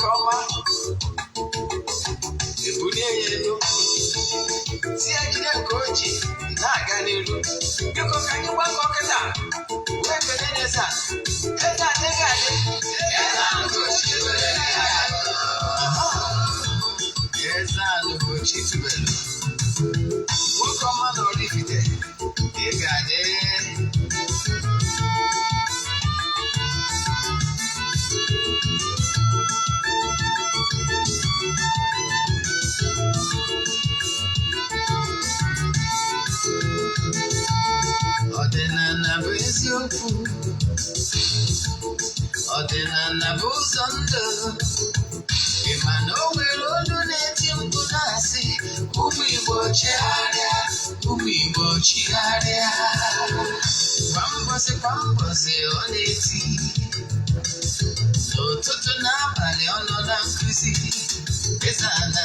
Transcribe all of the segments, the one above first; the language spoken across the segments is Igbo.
Nwoke ọma, ebulie ya elu, si ya jide nke o ji na-aga n'iru. Biko, ka anyị gbakọ kịta wee kelee eze a. Eze adịghị adị. Eze Ugochi tubelu. Eze Ugochi tubelu, nwoke ọma na Oraifite, ị ga-adị. Ọdịnala bụ eziokwu, ọdịnala bụ ụzọ ndụ. Ị ma na o nwere olu na-eti mkpu na-asị, "Ụmụ Igbo, chigharịa, ụmụ Igbo, chigharịa." Kwa mbọsị kwa mbọsị ọ na-eti, n'ụtụtụ n'abalị ọ nọ na nkụzi. Eze ana,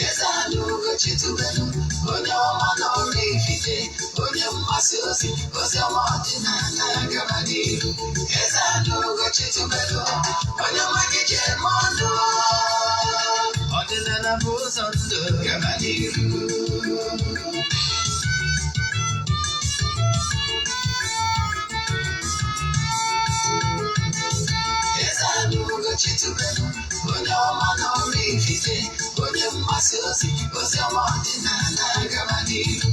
Eze Ana Ugochi tubelu, onye ọma na Oraifite, onye mgbasa ozi ozi ọma ọdịnala, gaba n'iru. Eze Ana Ugochi tubelu, onye ọma gị ji eme ọnụ. Ọdịnala bụ ụzọ ndụ, gaba n'iru. Eze Ana Ugochi tubelu, onye ọma na Oraifite, onye mgbasa ozi ozi ọma ọdịnala, gaba n'iru.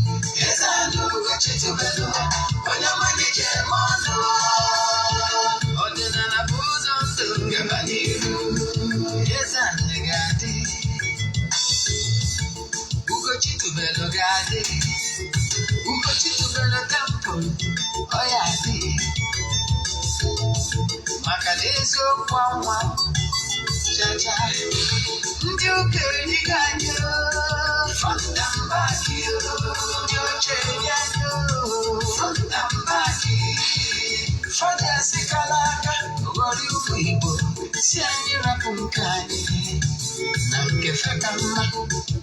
Eze Ana Ugochi tubelu, onye ọma gị ji eme ọnụ. Ọdịnala bụ ụzọ ndụ, gaba n'iru. Eze Ana ga-adị, Ugochi tubelu ga-adị, Ugochi tubelu temple ọ ya adị, maka na eziokwu anwa chacha. Ndị ụka erighị anyị front and back, ndị oche eri anyị front and back. Fọdụ kala aka ghọrọ ụmụ Igbo, si anyị rapụ nke anyị na nke fe ka mma,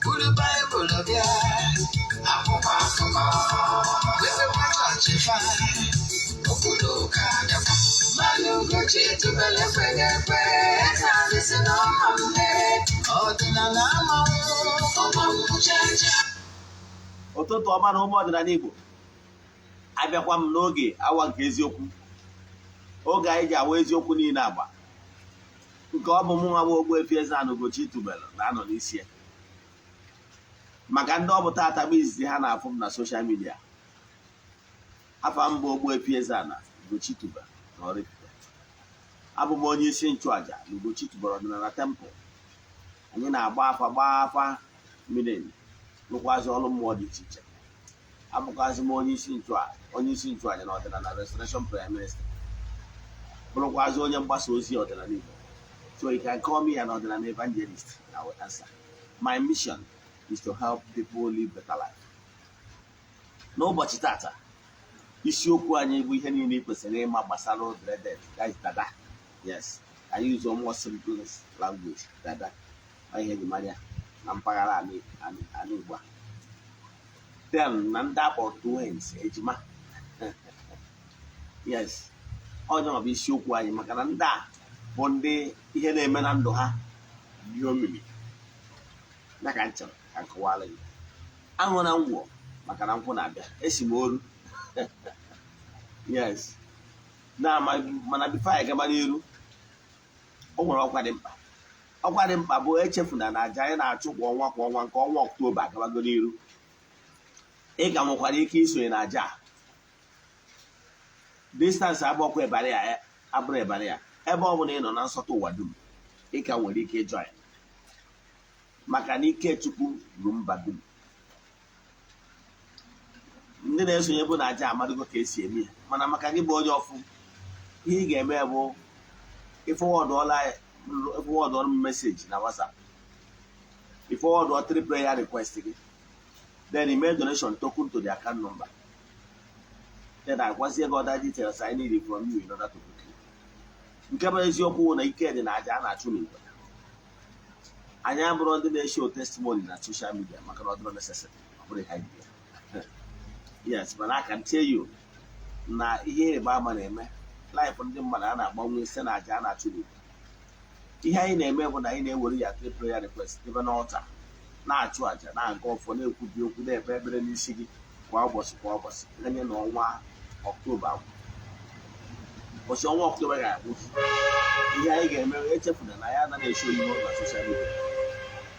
buru Baịbụl bịa, akwụkwọ akụkọ, wepekwa chọọchị fa obodo ụka adakwa. Mana Ugochi tubelu ekweghị ekwe. Eze anyị si na ọma mme, ọdịnala amanwụ ọmanwụ chacha. Ụtụtụ ọma na ụmụ ọdịnala Igbo. Abịakwa m n'oge awa nke eziokwu, oge anyị ji awa eziokwu niile agba nke ọ bụ mụ nwa bụ Ogbuefi Eze-Ana Ugochi tubelu na-anọ n'isi ya. Maka ndị ọ bụ tata bụ izizi ha na-afụ m na social media, afa m bụ Ogbuefi Eze-Ana Ugochi tubelu na Oraifite. Abụ m onye isi nchụaja na Ugochi tubelu ọdịnala temple. Anyị na-agba afa, gbaa afa miri emi, rụkwazị ọrụ mmụọ dị iche iche. Abụkwazị m onye isi nchụaja na ọdịnala Restoration Prayer Ministry, bụrụkwazị onye mgbasa ozi ọdịnala Igbo. So you can call me an ọdịnala evangelist, I will answer. My mission is to help people live better life. N'ụbọchị tata, isiokwu anyị bụ ihe niile ị kwesịrị ịma gbasara dreaded, that is dada. Yes, I use more simple language, dada. Ọ ihe eji mara ya na mpaghara ala Igbo a. Then na ndị akpọrọ twins, ejima. Yes, onye ọ bụ isiokwu anyị, maka na ndị a bụ ndị ihe na-eme na ndụ ha dị omimi ya ka m chọrọ ka m kọwara gị. Aṅụ na ngwọ, maka na nkwụ na-abịa esi m oru. Yes, na mana before anyị gaba n'iru, o nwere ọkwa dị mkpa. Ọkwa dị mkpa bụ echefuna na aja anyị na-achụ kwa ọnwa kwa ọnwa, nke ọnwa Ọktoba agabago n'iru. Ị ka nwekwara ike isonye na aja a. Distance agbakwa ịbarị ya abụrụ ịbarị ya, ebe ọ bụla ị nọ na nsọtụ ụwa dum, ị ka nwere ike ịjoin, maka na ike Chukwu ruru mba dum. Ndị na-esonye bụ na aja amadịgo ka esi eme ya, mana maka gị bụ onye ọfụ, ihe ị ga-eme bụ ịforwardụọla m message na WhatsApp, ịforwardụọ three prayer request gị, then email donation token to the account number, then agwazie gị other details I need from you in order to book you. Nke bụ eziokwu na ike dị na aja a na-achụ n'igwe. Anyị abụrụ ndị na-eshow testimony na social media, maka na ọ dịrọ necessary, ọ bụrụ ihe anyị bịa. Yes, mana I can tell you na ihe ịrịba ama na-eme life ndị mmadụ a na-agbanwe site na aja a na-achụ n'igwe. Ihe anyị na-eme bụ na anyị na-ewere ya three prayer request debe n'altar, na-achụ àjà, na-aga ọfọ, na-ekwubi okwu, na-ekpe ekpere n'isi gị kwa ụbọchị kwa ụbọchị ganye na ọnwa Ọktoba agwụ. Ụbọchị ọnwa Ọktoba ga-agwụ, ihe anyị ga-eme, echefuna na ya anaghị esi oyibo na social media.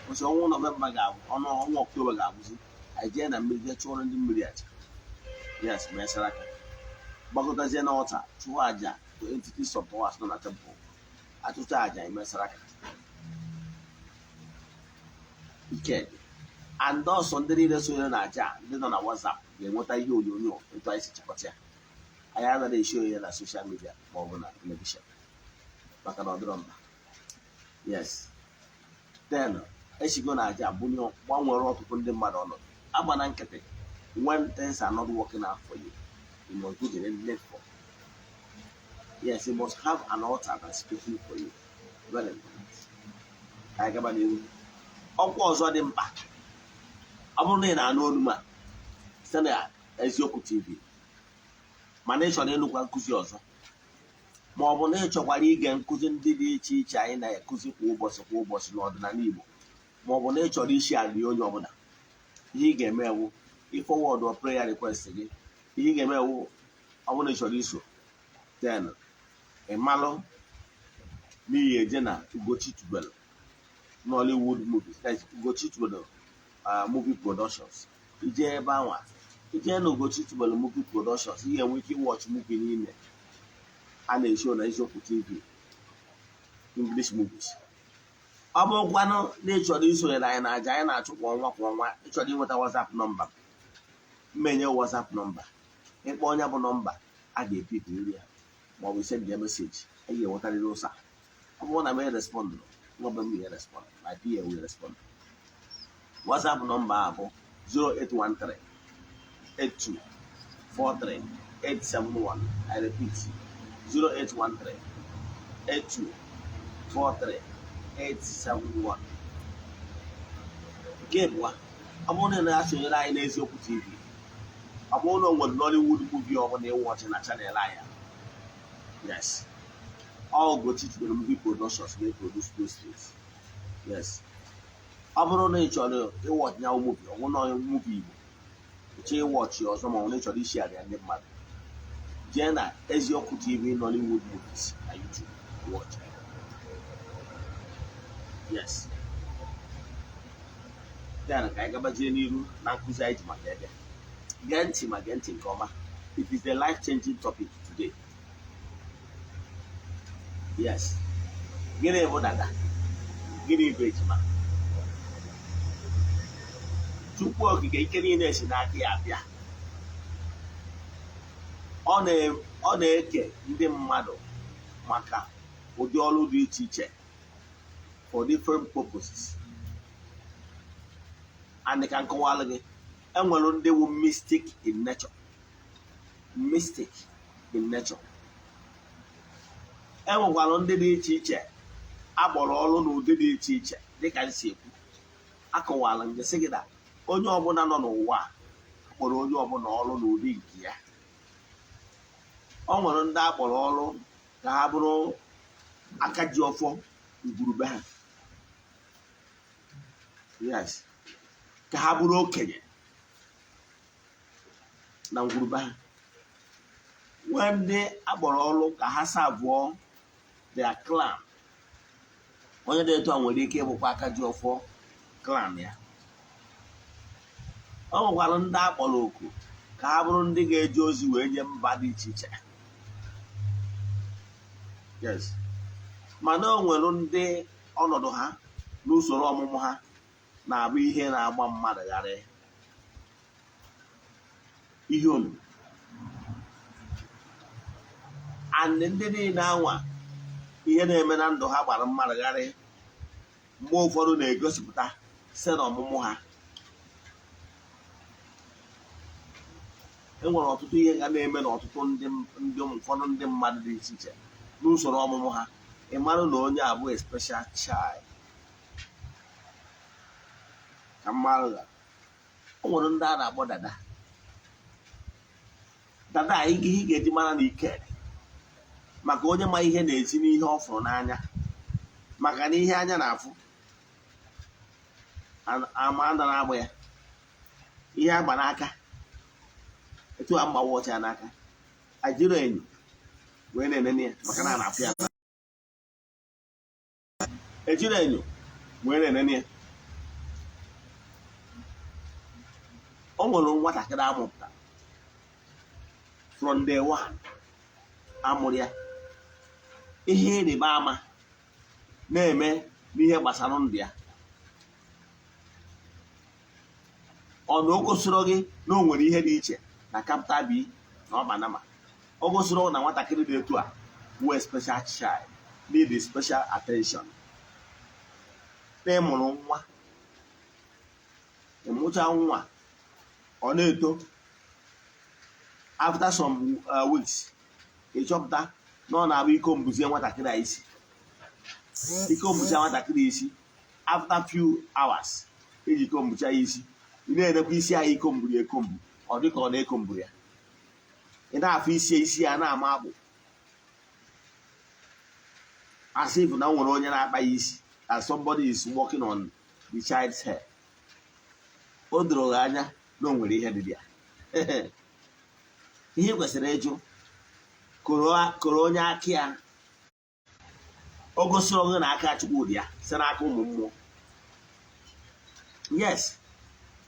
Ụbọchị ọnwa Nọvemba ga-agwụ, ọnụ ọnwa Ọktoba ga-agwụzi, anyị jee na mmiri, jee chụọrọ ndị mmiri aja. Yes, mee saraka, gbakọtazie n'altar, chụọ aja to entities of powers nọ na temple. Achụcha aja, eme saraka ike dị. And ọsọ ndị niile sonyere na aja, ndị nọ na WhatsApp ga-enweta ihe onyonyo etu anyị si chịkọta ya. Anyị anaghị esi onye na social media ma ọ bụ na television maka na ọ dịrọ mma. Yes, then esigo na aja bunye gbanwere ọtụtụ ndị mmadụ ọnọdụ. Agba na nkịtị. When things are not working out for you, you must do the needful. Yes, you must have an altar that's speaking for you. Very important. Ka anyị gaba n'ihu. Ọkwa ọzọ dị mkpa, ọ bụrụ na ị na-anụ olu m a site na Eziokwu TV, mana ị chọrọ ịnụkwa nkụzi ọzọ, ma ọ bụ na ị chọkwara ige nkụzi ndị dị iche iche anyị na-ekụzi kwa ụbọchị kwa ụbọchị n'ọdịnala Igbo, ma ọ bụ na ị chọrọ isi alị onye ọbụla, ihe ị ga-eme ewu ịforward prayer request gị. Ihe ị ga-eme ewu, ọ bụrụ na ị chọrọ iso, then ị malụ n'ihi eje na Ugochi Tubelu Nollywood movies, that is Ugochi Tubelu Movie Productions. Ije ebe anwa, ije na Ugochi Tubelu Movie Productions, ị ga-enwe ike ịwatch movie niile a na-eshow na Eziokwu TV, English movies. Ọ bụrụkwanụ na ị chọrọ isonyere anyị na aja anyị na-achụ kwa ọnwa kwa ọnwa, ị chọrọ inweta WhatsApp nọmba, mmenye WhatsApp nọmba. Ịkpọ onye bụ nọmba a ga-epikiri ya ma ọ bụ send ya message, anyị ga-enwetarịrị ụsa. Ọ bụrụ na m respond, nwa m ya respond, my PA will respond. WhatsApp nọmba a bụ 0813 82 43 871. I repeat, 0813 82 43 871. Nke abụọ, ọ bụrụ na ị na-asonyere anyị n'Eziokwu TV, ọ bụrụ na o nwere Nollywood movie ọbụla ịwatch na channel anyị, yes, all Ugochi Tubelu Movie Productions na-produce those things. Yes, ọ bụrụ na ị chọrọ ịwatch ya movie, ọ bụrụ na movie Igbo ị chọọ ịwatch ọzọ, ma ọ bụ na ị chọrọ ishare ndị mmadụ, jee na Eziokwu TV Nollywood movies na YouTube, watch. Yes, then ka anyị gabazie n'iru na nkụzi anyị ji maka ebe. Gee ntị, ma gee ntị nke ọma. It is a life changing topic today. Yes, gịnị bụ dada? Gịnị bụ ejima? Chukwu Okike, ike niile si n'aka ya bịa. Ọ na-eke ndị mmadụ maka ụdị ọrụ dị iche iche, for different purposes. And ka nkọwalụ gị, enwere ndị wu mystic in nature, mystic in nature. Enwekwara ndị dị iche iche akpọrọ ọrụ n'ụdị dị iche iche. Dịka m si ekwu, akọwara m gị sị gị na onye ọbụla nọ n'ụwa a, akpọrọ onye ọbụla ọrụ n'ụdị nke ya. Ọ nwere ndị akpọrọ ọrụ ka ha bụrụ aka ji ọfọ ngwurube ha, yes, ka ha bụrụ okenye na ngwurube ha. Nwee ndị akpọrọ ọrụ ka ha serveụọ their clan. Onye dị etu a nwere ike ịbụkwa aka ji ọfọ clan ya. Ọ nwekwara ndị akpọrọ oku ka ha bụrụ ndị ga-eje ozi wee nye mba dị iche iche. Yes, mana o nwere ndị ọnọdụ ha n'usoro ọmụmụ ha na-abụ ihe na-agba mmadụ gharị, ihe omimi. And ndị niile anwa ihe na-eme na ndụ ha gbara mmadụ gharị, mgbe ụfọdụ na-egosipụta site n'ọmụmụ ha. E nwere ọtụtụ ihe ga na-eme n'ọtụtụ ndị ndị ụfọdụ ndị mmadụ dị iche iche n'usoro ọmụmụ ha, ị mara na onye a bụ a special child. Ka mmadụ ga o nwere ndị a na-akpọ dada. Dada a, ihe ị ga-eji mara na ike dị maka onye ma ihe na-esi n'ihe ọ fụrụ n'anya. Maka na ihe ọ fụrụ n'anya Maka na ihe anya na-afụ, ama ana na-agba ya ihe agba n'aka, etu a mgbawa ọcha ya n'aka, ajiri enyo wee na-enene ya, maka na a na-afụ ya, ejiri enyo wee na-enene ya. O nwere nwatakịrị amụpụtara from day one amụrụ ya, ihe ịrịba ama na-eme n'ihe gbasara ndụ ya. Ọ na o gosiro gị na o nwere ihe dị iche na capital B na ọbanama. O gosiro na nwatakịrị dị etu a wee special child, need special attention. Na ịmụrụ nwa, ịmụcha nwa, ọ na-eto, after some weeks ịchọpụta na ọ na-abụ iko mbuzie nwatakịrị a isi, iko mbuzie nwatakịrị isi, after few hours iji iko mbucha ya isi, ị na-enekwa isi ya iko mburu ya ekombu, ọ dịka ọ na-eko mburu ya, ị na-afụ isi isi ya na-ama akpụ, as if na nwere onye na-akpa ya isi, as somebody is working on the child's hair. O doro gị anya na o nwere ihe dị ya. Ihe ị kwesịrị ịjụ, koro onye aka ya o gosiri gị na aka Chukwu dị ya site n'aka ụmụ mmụọ. Yes,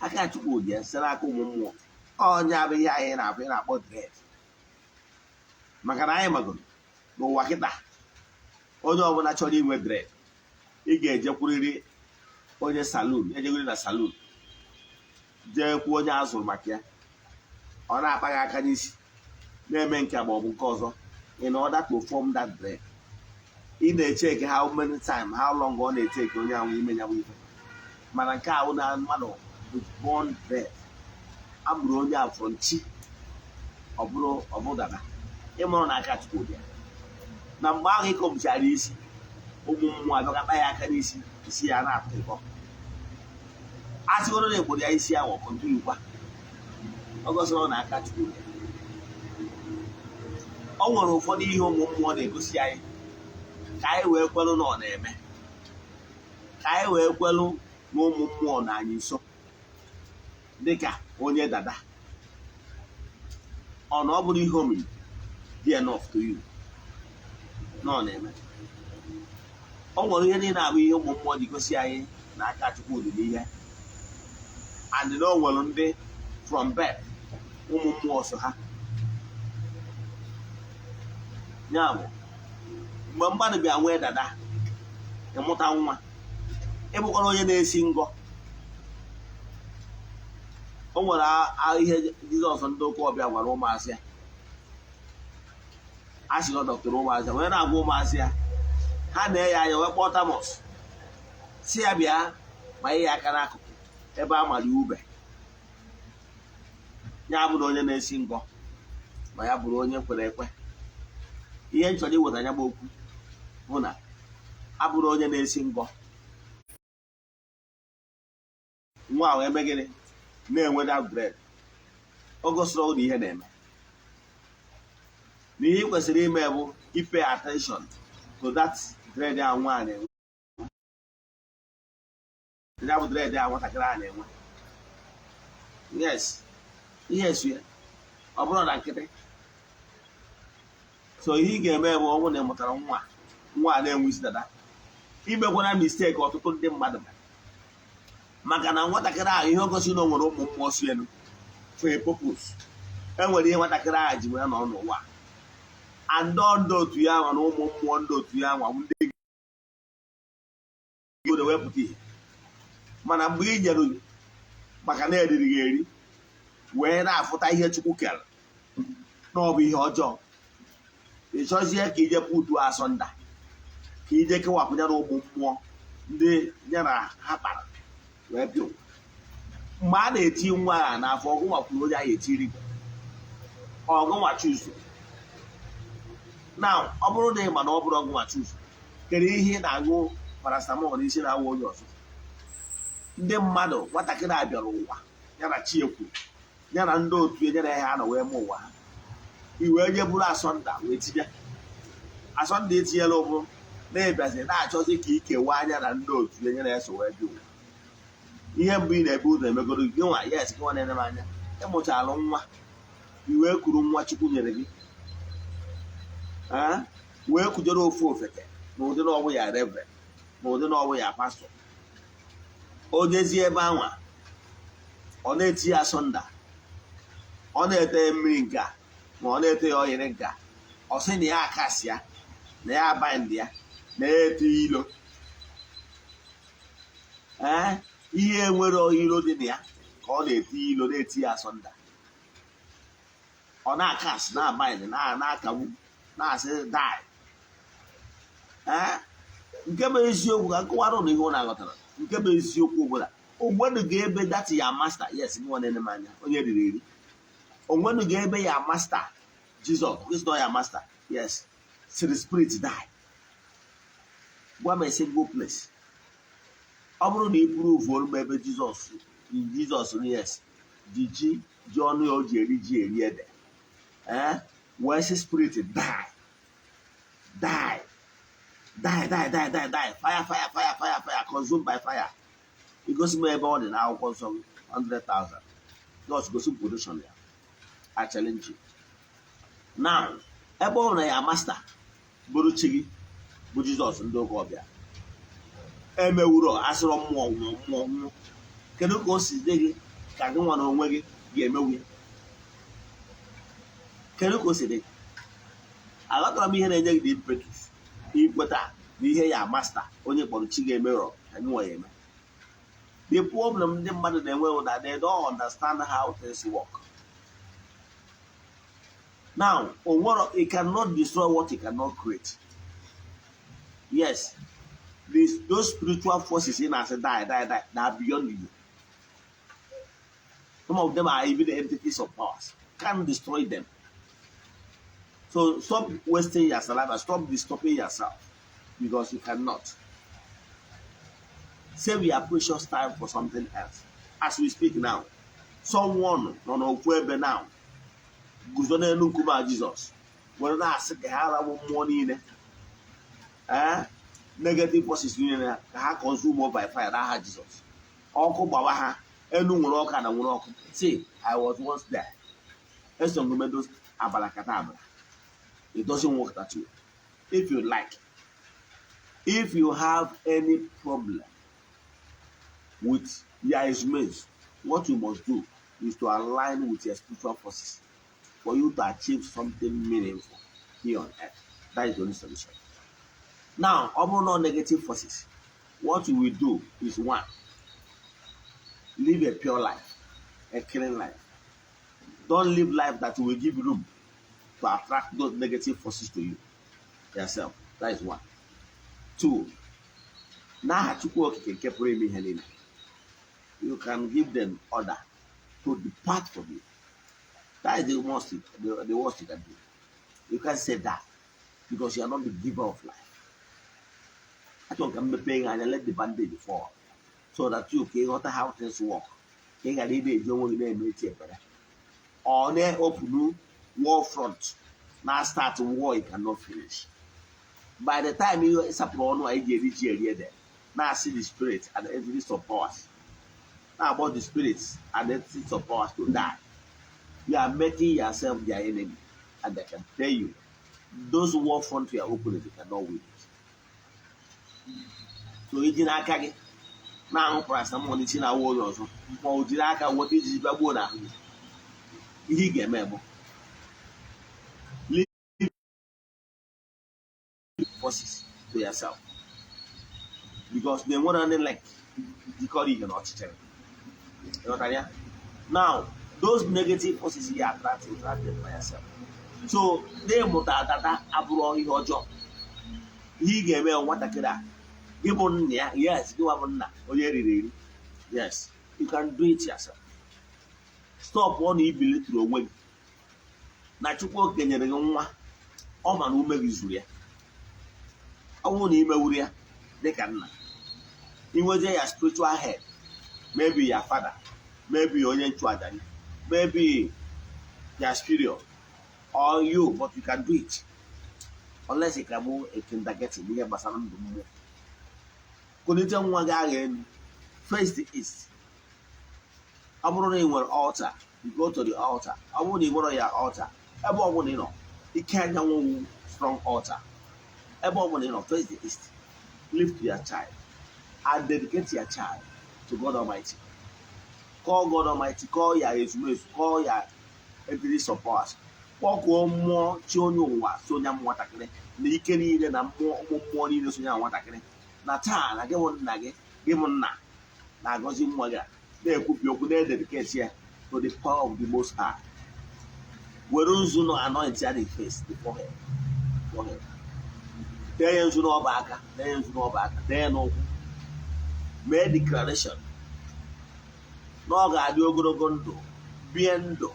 aka Chukwu dị ya site n'aka ụmụ mmụọ. Onye abụ ihe anyị na-abụ ị na-akpọ dread, maka na anyị magoro n'ụwa kịta, onye ọbụla chọrọ inwe dread, ị ga-ejekwurịrị onye saloon, ejegoro na saloon, jee kwuo onye azụrụ maka ya, ọ na-akpa gị aka n'isi, na-eme nke ma ọ bụ nke ọzọ in order to form that dread. Ị na-echeke how many time, how long ọ na-eteke onye ahụ ime ya bụ ife. Mana nke ahụ na mmadụ bụ born dread, a mụrụ onye a from chi, ọ bụrụ ọbụdada ịmụrụ na aka Chukwu dị ya. Na mgbe ahụ ịkọmchara isi, ụmụ mmụọ abịakọta ya aka n'isi, isi ya na-atụ ụtọ. A sịgoro na egboro ya isi ahụ, ọkọntinukwa ọ gosiri na aka Chukwu dị ya. O nwere ụfọdụ ihe ụmụ mmụọ na-egosi anyị ka anyị wee kwelụ na ọ na-eme, ka anyị wee kwelụ na ụmụ mmụọ na anyị nso, dịka onye dada ọ na ọ bụrụ ihe omimi dị enough to you na ọ na-eme. O nwere ihe niile abụ ihe ụmụ mmụọ ji gosi anyị na aka Chukwu dị n'ihe, and na o nwere ndị from birth ụmụ mmụọ so ha. Ya bụ mgbe mmadụ bịa nwee dada, ịmụta nwa, ịbụkwara onye na-esi ngọ. O nwere ihe Jizọs ndị ụka ọbịa gwara ụmụazị ya, a sị na ọ dọkịtara ụmụazị ya wee na-agwa ụmụazị ya, ha na-eye anya wee kpọọ Thomas si ya bịa ma ihe aka n'akụkụ ebe a mara ube. Ya bụrụ onye na-esi ngọ, ma ya bụrụ onye kwere ekwe. Ihe m chọrọ iweta ya bụ okwu bụ na abụrụ onye na-esi ngọ, nwa ahụ eme gịnị na-enwe that dread, o gosiri na ihe na-eme. Na ihe ị kwesịrị ime bụ pay attention to that dread ahụ nwa na-enwe, ya bụ dread ahụ nwatakịrị a na-enwe. Yes, ihe esu ya ọ bụrụ na nkịtị. So ihe ị ga-eme bụ ọ bụrụ na ị mụtara nwa nwa a na-enwe isi dada, imekwana mistake ọtụtụ ndị mmadụ mere. Maka na nwatakịrị ahụ ihe o gosi na o nwere ụmụ mmụọ si elu for a purpose. E nwere ihe nwatakịrị ahụ ji wee nọ n'ụwa, and ndị otu ya nwa na ụmụ mmụọ ndị otu ya nwa ndị ga-ewepụta ihe. Mana mgbe ị nyere maka na eriri gị eri wee na-afụta ihe Chukwu kere na ọ bụ ihe ọjọọ, ị chọzie ka ije pụtu asọnda, ka ije kewapụ ya na ụmụ mmụọ ndị ya na ha kpara wee bịa ụwa. Mgbe a na-eti nwa a n'afọ, ọgụnwa kwuru onye ahụ etiri ọgụnwa chuzu. Na ọ bụrụ na ị ma na ọ bụrụ ọgụnwa chuzu, kedu ihe ị na-aṅụ paracetamol n'isi na-awa onye ọzọ? Ndị mmadụ, nwatakịrị a bịara ụwa ya na chi ekwu ya na ndị otu ya na ha nọ wee mee ụwa ha, i wee nye bụrụ asọnda wee tinye asọnda etinyela ụbụ Na-ebiazi na-achọzi ka ikewa anya na ndị otu ya nyere ya so wee bịa ụwa. Ihe mbụ ị na-ebu ụzọ emegoro gị nwa, yes, gị nwa na-ene m anya, ịmụchalụ nwa, i wee kuru nwa Chukwu nyere gị, wee kujere ofu ofeke na ụdị na ọbụ ya reverend, na ụdị na ọbụ ya pastor. O jezie ebe anwa, ọ na-eti ya sọnda, ọ na-ete ya mmiri nke a, ma ọ na-ete ya oyiri nke a, ọ sị na ya akasị ya, na ya bind ya, na ya ete ilo. Ee, ihe nwere ilo dị na ya ka ọ na-eti ilo, na-eti ya sọnda, ọ na-akasị, na-abind, na-akagbu, na-asị die. Ee, nke bụ eziokwu, ka nkọwara ụnụ ihe ọ na-aghọtara, nke bụ eziokwu bụla onwenu ga-ebe that ya master, yes, gị nwa na-ene m anya, onye riri eri, onwenu ga-ebe ya master Jesus is not ya master, yes, siri spirit die. Gwa m a single place. Ọ bụrụ na ị prove m ebe Jizọs, Jizọs, yes, ji ji ji ọnụ ya o ji eri ji eri ede, ee, wee sị spirit die, die, die, die, die, die, die, fire, fire, fire, fire, fire, consumed by fire, igosi m ebe ọ dị n'akwụkwọ nsọ, 100,000. Just gosi m position ya. I challenge you now. Ebe ọ na ya master bụrụ chi gị bụ Jizọs, ndị ụka ọbịa emewuro asịrọ mmụọ nwụọ, mmụọ nwụọ, kedu ka o si dị gị ka gị nwa na onwe gị ga-emewu ya? Kedu ka o si dị? Aghọtara m ihe na-enye gị the impetus ikweta na ihe ya master onye kpọrọ chi ga-emerọ ka gị nwa ya eme. The problem ndị mmadụ na-enwe bụ that they don't understand how things work. Now, onwero, you cannot destroy what you cannot create. Yes, those spiritual forces in us die, die, die, they are beyond you. Some of them are even the entities of powers. Can't destroy them. So stop wasting your saliva, stop disturbing yourself, because you cannot. Save your precious time for something else. As we speak now, someone nọ n'ofu ebe now guzo n'elu nkume a Jizọs were na-asị ka ha rabụ mmụọ niile, ee, negative forces niile, ka ha consume by fire n'aha Jizọs. Ọkụ gbawa ha, elu nwere ọkụ, na nwere ọkụ. See, I was once there. Eso m medo abalakata abala. It doesn't work that way. If you like, if you have any problem with your instruments, what you must do is to align with your spiritual forces for you to achieve something meaningful here on earth. That is the only solution. Now, ọ bụrụ na negative forces, what you will do is, one, live a pure life, a clean life. Don't live life that will give room to attract those negative forces to you yourself. That is one. Two, n'aha Chukwu Okike nke pụrụ ime ihe niile, you can give them order to depart from you. That is the worst you can do. You can say that because you are not the giver of life. Achọrọ ka m mepee gị anya, let the bandage fall so that you ka ịghọta how things work, ka ị ghara ị na-eji onwe gị na-eme eti ekpere ọ na-open war front na start war you cannot finish. By the time you sapụrụ ọnụ a iji eri ji eri ede, na-asị the spirit and the entities of powers, na-agbọ the spirits and the entities of powers to die, you are making yourself their enemy, and they can tell you those war front you are opening, you cannot win it. So iji n'aka gị na-aṅụ paracetamol n'isi na-awụ onye ọzọ, ma o jiri aka weta ijiji bịa gbuo n'ahụ gị, ihe ị ga-eme bụ leave forces to yourself, because they nwere any link jikọrọ ihe na ọchịchịrị. Ịghọtara ya? Now, those negative forces you attract, you attract them by yourself. So n'ịmụta dada abụrụ ihe ọjọọ. Ihe ị ga-eme, nwatakịrị a gị bụ nna ya, yes, gị nwa bụ nna onye riri eri, yes, you can do it yourself. Stop ọ na ibilitụrụ onwe gị na Chukwu Okike nyere gị nwa, ọ ma na ume gị zuru ya. Ọ bụrụ na imewuru ya dịka nna, inwezie ya spiritual head, maybe your father, maybe onye nchụaja gị, maybe your superior or you, but you can do it. Unless ị ka bụ a kindergarten n'ihe gbasara ndụ mmụọ. Kulite nwa gị agha elu, face the east. Ọ bụrụ na ị nwere altar, you go to the altar. Ọ bụrụ na ị nwere ya altar, ebe ọ bụla ị nọ, ike anyanwụ wu strong altar. Ebe ọ bụla ị nọ, face the east, lift your child and dedicate your child to God Almighty. Call God Almighty, call ya ezumezu, call ya entities of powers, kpọkuo mmụọ chi onye ụwa so onye nwatakịrị na ike niile na mmụọ ụmụ mmụọ niile sonye nwatakịrị na taa, na gị bụ nna gị, gị bụ nna na-agọzi nwa gị a, na-ekwubi okwu, na-ededicate ya to the power of the Most High. Were nzu nọ anoint ya, the face, the forehead, forehead. Tee ya nzu n'ọba aka, tee ya nzu n'ọba aka, tee ya n'ụkwụ. Mee declaration na ọ ga-adị ogologo ndụ, bie ndụ,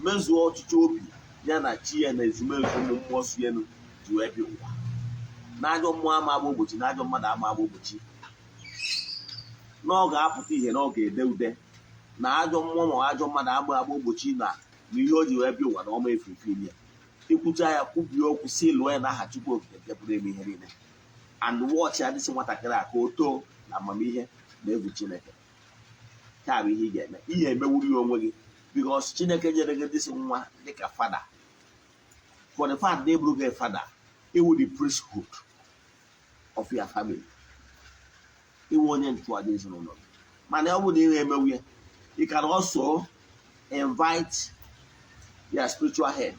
mezuo ọchịchị obi ya na chi ya na ezumezu ụmụ mmụọ si elu ji wee bịa ụwa, na ajọ mmụọ ama agba ogbochi, na ajọ mmadụ ama agba ogbochi, na ọ ga-apụta ihe, na ọ ga-ede ude, na ajọ mmụọ ma ajọ mmadụ agba agba ogbochi na ihe o ji wee bịa ụwa na ọma efu efu ya. Ikwucha ya, kwubie okwu si lụọ ya n'aha Chukwu Okike nke pụrụ ime ihe niile, and watch ya dịsị nwatakịrị a ka o too na amamihe na egwu Chineke. Nke a bụ ihe ị ga-eme. Ihe emewuru ya onwe gị, because Chineke nyere gị dịsị nwa dịka father. For the fact na eburu gị father, iwu the priesthood of your family, iwu onye nchụaja ezinụlọ gị. Mana ọ bụrụ na ị na-emewu ya, you can also invite your spiritual head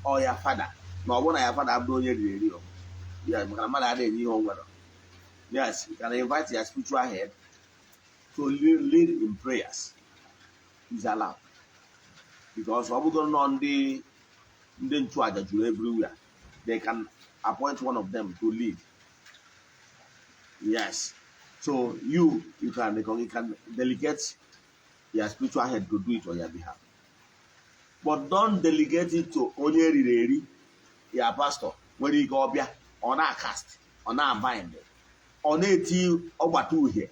or your father. Na ọ bụrụ na your father abụrụ onye riri eri o ya, maka na mmadụ adịghị enye ihe o nwere. Yes, you can invite your spiritual head to lead in prayers is allowed, because ọ bụgoro nọ ndị nchụaja juru everywhere, they can appoint one of them to lead. Yes, so you can delegate your spiritual head to do it on your behalf, but don't delegate it to onye riri eri. Ya pastor nwere ike ọbịa, ọ na-acast, ọ na-abind, ọ na-eti ọgbata uhie,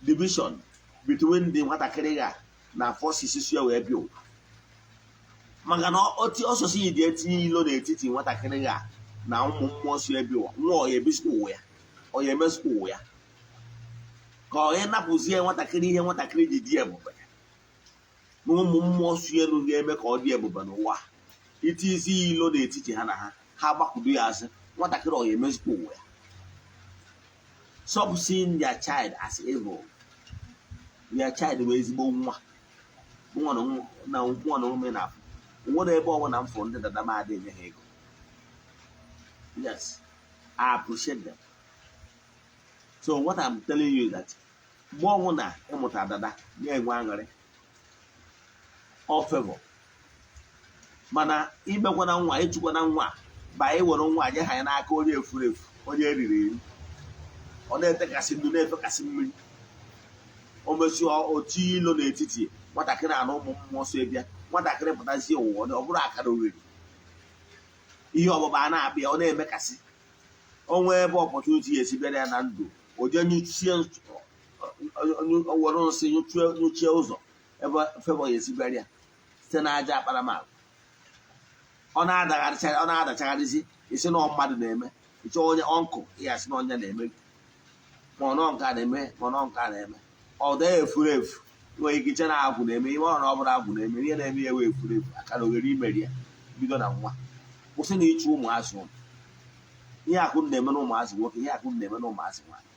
division between the nwatakịrị ga na forces si ya wee bịa ụwa. Maka na oti ọsọsọ yi dị etinye ilo n'etiti nwatakịrị ga na ụmụ mmụọ si ebi ụwa, nwa ọ ya ebisikwa ụwa ya, ọ ya emesikwa ụwa ya, ka ọ ya napụzie nwatakịrị ihe nwatakịrị ji dị ebube na ụmụ mmụọ si elu ga-eme ka ọ dị ebube n'ụwa. Iti isi ilo n'etiti ha na ha, ha gbakwudo ya azụ, nwatakịrị ọ ya emezikwa ụwa ya. Stop seeing their child as evil. Their child bụ ezigbo nwa. Nwa na nwa na ome na afọ nwere ebe ọbụla m fụrụ ndị dada m adịghị enye ha ego. Yes, I appreciate them. So what I'm telling you is that mgbe ọbụla ịmụta dada, na-enwe aṅụrị, all favor. Mana imekwana nwa, ịchụkwana nwa ba, iwere nwa nye ha ya n'aka onye efuru efu, onye eriri eri, ọ na-etekasị ndụ, na-efekasị mmiri, o mesi otu ilo n'etiti nwatakịrị na ụmụ mmụọ so bịa. Nwatakịrị pụtazie ụwa, ọ bụrụ akara oghere, ihe ọgbụgba a na-abịa, ọ na-emekasị onwe ebe opportunity ya esi bịara ya na ndụ, o jee nyụchie, were nsị nyụchie ụzọ ebe favor ya esi bịara ya site n'aja akparamagwa. Ọ na-adagharịcha, ọ na-adachagharịzi isi na mmadụ na-eme. Ịchọ onye ọnkụ ya sị na onye na-eme, ma ọ nọ nke a na-eme, ma ọ nọ nke a na-eme. Ọ dị efuru efu, nwere ike iche na agwụ na-eme ihe ọ na ọ bụrụ agwụ na-eme ihe na-eme ya wee efuru efu, akara oghere imeri ya. Bido na nwa, kwụsị na ịchụ ụmụazị ụmụ ihe akụ na-eme na ụmụazị nwoke, ihe akụ na-eme na ụmụazị nwaanyị.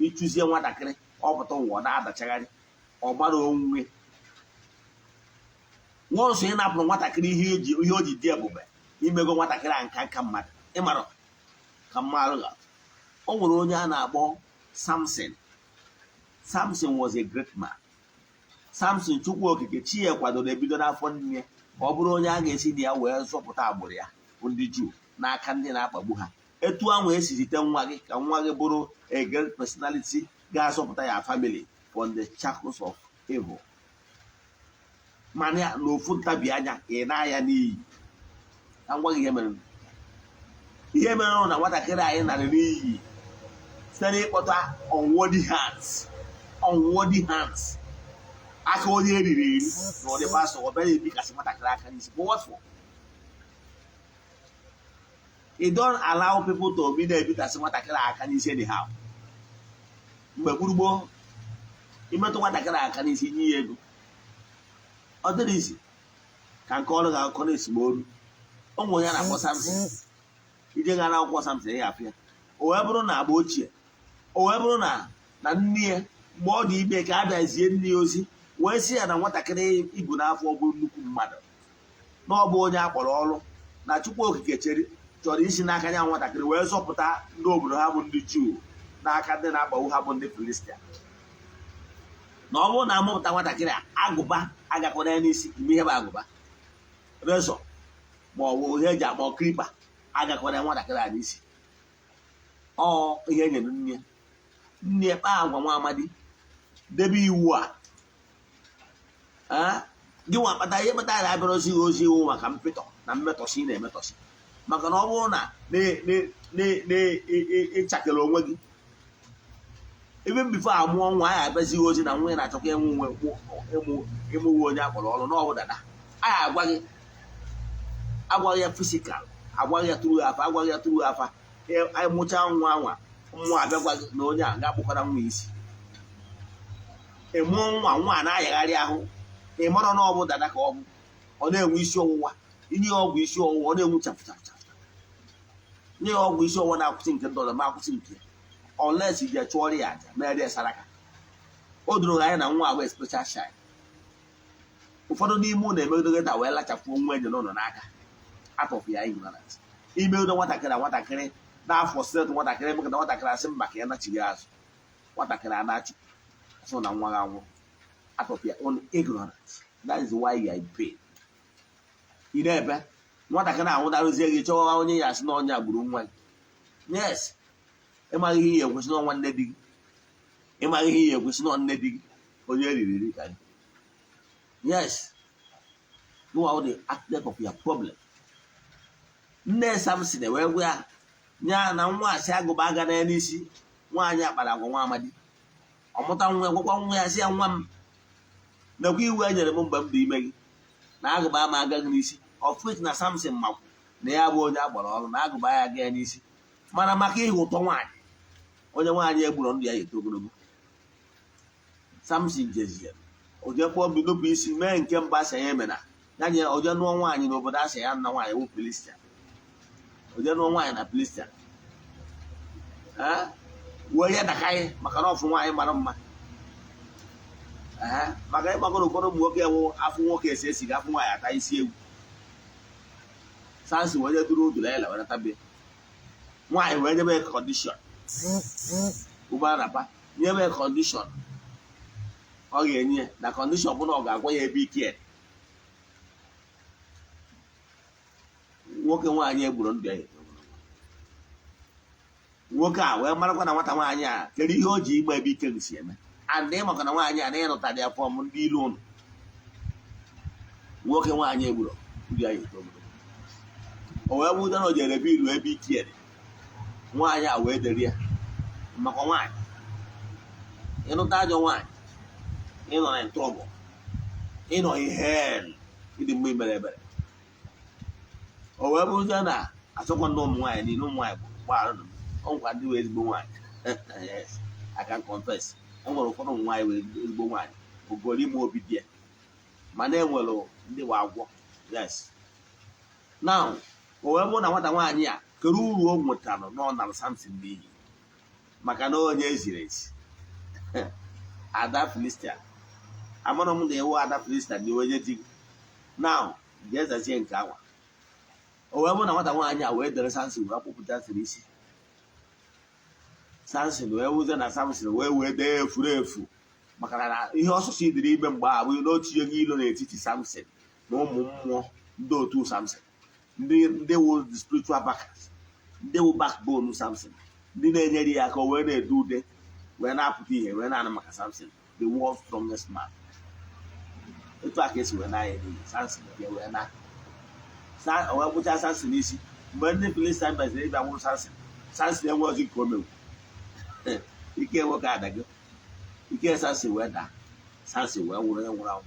Ịchụzie nwatakịrị, ọ pụta ụwa, ọ na-adachagharị, ọ gbara onwe nwa nsọ. Ị napụrụ nwatakịrị ihe ihe o ji dị ebube, imego nwatakịrị a nka nka mmadụ. Ịmara ka mmadụ ga o nwere onye a na-akpọ Samson. Samson was a great man. Samson, Chukwu Okike chi ya kwadoro ebido n'afọ nne ka ọ bụrụ onye a ga-esi na ya wee zọpụta agbụrụ ya bụ ndị Juu n'aka ndị na-akpagbu ha. Etu ahụ esi zite nwa gị ka nwa gị bụrụ a great personality ga-azọpụta ya family from the shackles of evil, mana ya n'ofu ntabi anya ị na-aya n'iyi. Ka m gwa gị ihe mere. Ihe mere na nwatakịrị anyị nara n'iyi site n'ịkpọta unworthy hands, unworthy hands, aka onye eriri eri na ụdị pastọ, ọ bịara ebikasị nwatakịrị aka n'isi. But what for? You don't allow people to be na-ebitasị nwatakịrị aka n'isi anyhow. Mgbe gburugburu, imetụ nwatakịrị aka n'isi, nye ya ego, ọ dịrị izi ka nke ọrụ ga-akọ na-esemolu. O nwere ya na-akpọ Samson. Ije ga na akwụkwọ Samson, ya afụ ya. O wee bụrụ na agba ochie, o wee bụrụ na nne ya, mgbe ọ dị ime, ka a bịazie nne ya ozi wee sị ya na nwatakịrị ibu n'afọ bụ nnukwu mmadụ, na ọ bụ onye a kpọrọ ọrụ, na Chukwu Okike chere chọrọ isi n'aka ya nwatakịrị wee zọpụta ndị obodo ha bụ ndị Juu n'aka ndị na-akpagbu ha bụ ndị Filistia, na ọ bụrụ na amụpụta nwatakịrị a, agụba agakwana ya n'isi. Ime ihe bụ agụba, razor ma ọ bụ ihe eji akpọ clipper, agakwana ya nwatakịrị a n'isi. Ọ ihe e nyere nne. Nne kpaa agwa nwa amadi, debe iwu a. Gị nwa kpata ihe kpatara na abịara ozi ozi iwu maka mpịtọ na mmetọsị ị na-emetọsị, maka na ọ bụrụ na ịchakere onwe gị ebe before amụọ nwa, anyị abịazighị ozi na nwa ya na-achọkwa ịmụwe onye akpọrọ ọrụ na ọbụ dada. Anyị agwa gị, agwaghị ya physical, agwaghị ya tụrụ afa, agwaghị ya tụrụ afa. Anyị mụchaa nwa anwa, mmụọ abịagwa gị na onye a ga-akpụkwara nwa isi. Ị mụọ nwa, nwa a na-ayagharị ahụ, ị mara na ọ bụ dada ka ọ bụ. Ọ na-enwe isi ọwụwa, inye ya ọgwụ isi ọwụwa, ọ na-enwu chapụ chapụ chapụ. Nye ya ọgwụ isi ọwụwa na-akwụsị, nke ndị ọzọ ma akwụsị nke, unless ije chụọrọ ya aja, mere ya saraka. O doro anya na nwa abụ special child. Ụfọdụ n'ime ụlọ emegido taa wee lachapụ nwa enyi n'ụlọ n'aka out of ya ignorance. Imegido nwatakịrị, nwatakịrị n'afọ sịtụ, nwatakịrị emekọta, nwatakịrị asị mba ka ya nachighị azụ, nwatakịrị anachi asụ na nwa gị anwụ out of your own ignorance. That is why you are in pain. Ị na-ebe nwatakịrị anwụdarụzie gị, chọwa onye ya asị na ọnya gburu nwa gị. Yes, ịmaghị ihe ya ekwesị n'ọnwa nne di gị, ịmaghị ihe ya ekwesị nọ nne di gị, onye eriri eri ka gị. Yes, you are the architect of your problem. Nne Samson wee gwa ya nya na nwa asị agụba aga na n'isi. Nwaanyị akpara agwa nwa amadi, ọmụta nwa, gwakwa nwa ya sị ya, "Nwa m, nekwa iwu e nyere m mgbe m dị ime gị na agụba ama agaghị n'isi." Of which na Samson makwu na ya bụ onye agbara ọrụ na agụba ya aga ya n'isi, mana maka ịhụ ụtọ nwaanyị, onye nwaanyị egburu ndụ ya eto ogologo. Samson jezie oje kpọọ binupụ isi mee nke mba asị ya emena ya nye. Oje nụọ nwaanyị n'obodo asị ya nna nwaanyị wụ Filistia. Oje nụọ nwaanyị na Filistia, wee ya dakaghị maka na ọfụ nwaanyị mara mma. Maka ịgbagoro ụfọdụ ụmụ nwoke wụ afụ nwoke esi esi ga afụ nwaanyị ata isi egwu. Samson wee duru Delaịla wee nata be nwaanyị, wee nyebe condition ụgbọala nyebe condition ọ ga-enye na condition bụ na ọ ga-agwa ya ebe ike dị. Nwoke nwaanyị egburu ndụ ya. Nwoke a wee marakwa na nwata nwaanyị a kedu ihe o ji igba ebe ike si eme and ịmaka na nwaanyị a na ịnụtara ya from ndị ilu ụnụ. Nwoke nwaanyị egburu ndụ ya eto ogologo. O wee bụrụ na o jere ebe ilu ebe ike dị, nwaanyị a wee dere ya maka nwaanyị. Ịnụta ajọ nwaanyị, ịnọ na trouble, ịnọ ihe ịdị mgbe imere ebere. O wee bụrụzie na asọkwa ndị ụmụ nwaanyị niile, ụmụ nwaanyị gbara m ọ nkwa ndị wee ezigbo nwaanyị. Yes, I can confess, e nwere ụfọdụ ụmụ nwaanyị wee ezigbo nwaanyị ogori ime obi dị ya, mana e nwere ndị wa agwọ. Yes, now o wee bụrụ na nwata nwaanyị a kere uru o nwetara na ọ nara Samson n'iyi maka na onye eziri ezi ada Filistia. Amara m na ewu ada Filistia na onye di gị now jee zazie nke awa. O wee bụrụ na nwata nwaanyị a wee dere Samson, wee kpụpụta siri isi Samson, wee wụzie na Samson wee dee efuru efu maka na ihe ọsụsụ dịrị ime mgbe a bụ na otu ihe ilo n'etiti Samson na ụmụ mmụọ ndị otu Samson, ndị wụ the spiritual backers, ndị wụ backbone Samson, ndị na-enyere ya aka o wee na-ede ude, wee na-apụta ihe, wee na-anụ maka Samson, the world's strongest man. Etu a ka esi wee na-anya n'iyi Samson bịa wee na wee gbụchaa Samson isi. Mgbe ndị Filistia bịaziri ịbịa nwụrụ Samson, Samson enwe ozi nke o mewu ike nwoke adago ike. Samson wee daa, Samson wee nwụrụ, onye nwụrụ anwụ.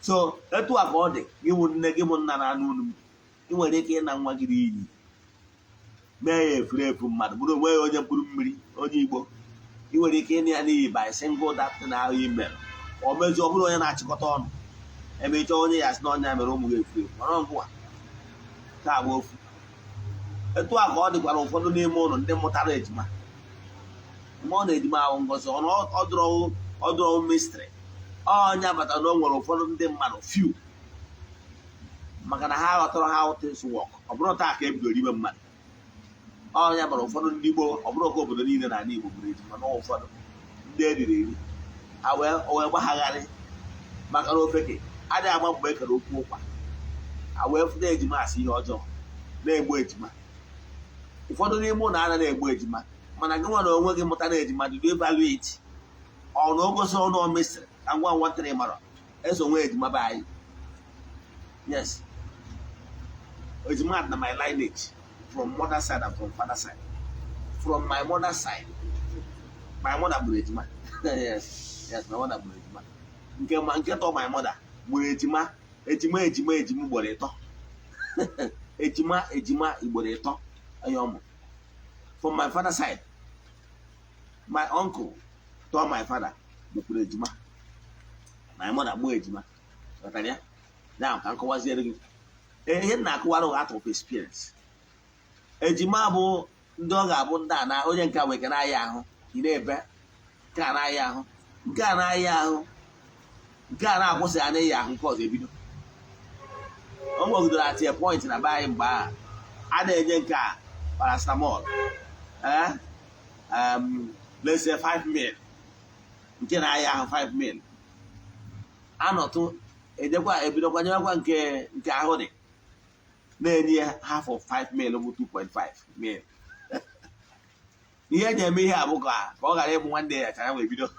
So etu a ka ọ dị gị bụ nne, gị bụ nna na-anụ olu m, ị nwere ike ịna nwa gị n'iyi. Mee ya efuru efu mmadụ, bụrụ onwe ya onye mkpụrụ mmiri, onye Igbo. Ị nwere ike ịnụ ya n'iyi by single that thing ahụ email ọ mezie, ọ bụrụ onye na-achịkọta ọnụ, emechaa onye ya sị na ọnya mere ụmụ gị efu efu ọrụ ngwa ka agba ofu. Etu a ka ọ dịkwara ụfọdụ n'ime ụlọ ndị mụtara ejima. Mgbe ọ na-ejima ahụ ngozi ọdụrọwụ mystery ọnya bata na o nwere ụfọdụ ndị mmadụ few, maka na ha ghọtara how things work. Ọ bụrụ taa ka e bidoro ime mmadụ ọnya bara ụfọdụ ndị gboo. Ọ bụrụ ka obodo niile n'ala Igbo bụrụ ejima na ụfọdụ ndị eriri eri ha wee gbagharị, maka na ofeke adịghị agba mgbe e kere okwu ụkwa. Ha wee fụta ejima asị ihe ọjọọ, na-egbu ejima. Ụfọdụ n'ime ụlọ anaghị egbu ejima, mana gị nwa na onwe gị mụtara ejima, did you evaluate ọ na ogosi ọnụ o mesịrị ka ngwa nwantịrị mara eso nwe ejima be anyị? Yes, ejima na my lineage, from mother side and from father side. From my mother side, my mother gburu ejima. Yes, my mother gburu ejima. Nke ma nke tọ, my mother gburu ejima, ejima, ejima, ejima ugboro ịtọ, ejima, ejima ugboro ịtọ onye ọmụ. From my father side, my uncle tọọ my father gbukwuru ejima. My mother gbuo ejima. Ghọtara ya? Now ka m kọwaziere gị ihe m na-akụwara out of experience. Ejima bụ ndị ọ ga-abụ ndị a na onye nke a nwere ike na-aya ahụ, ị na-ebe nke a na-aya ahụ, nke a na-aya ahụ, nke a na-akwụsị ya na-eyi ahụ, nke ọzọ ebido. O nwegidere at a point na be anyị mgbe ahụ a na-enye nke a paracetamol, let's say 5 mil, nke na-aya ahụ 5 mil, anọtụ ejekwa ebidokwa nyewekwa nke nke ahụ dị, na-enye ya half of 5 mil bụ 2.5 mil. Ihe eji eme ihe a bụ ka ọ ghara ịbụ nwanne ya chara wee bido.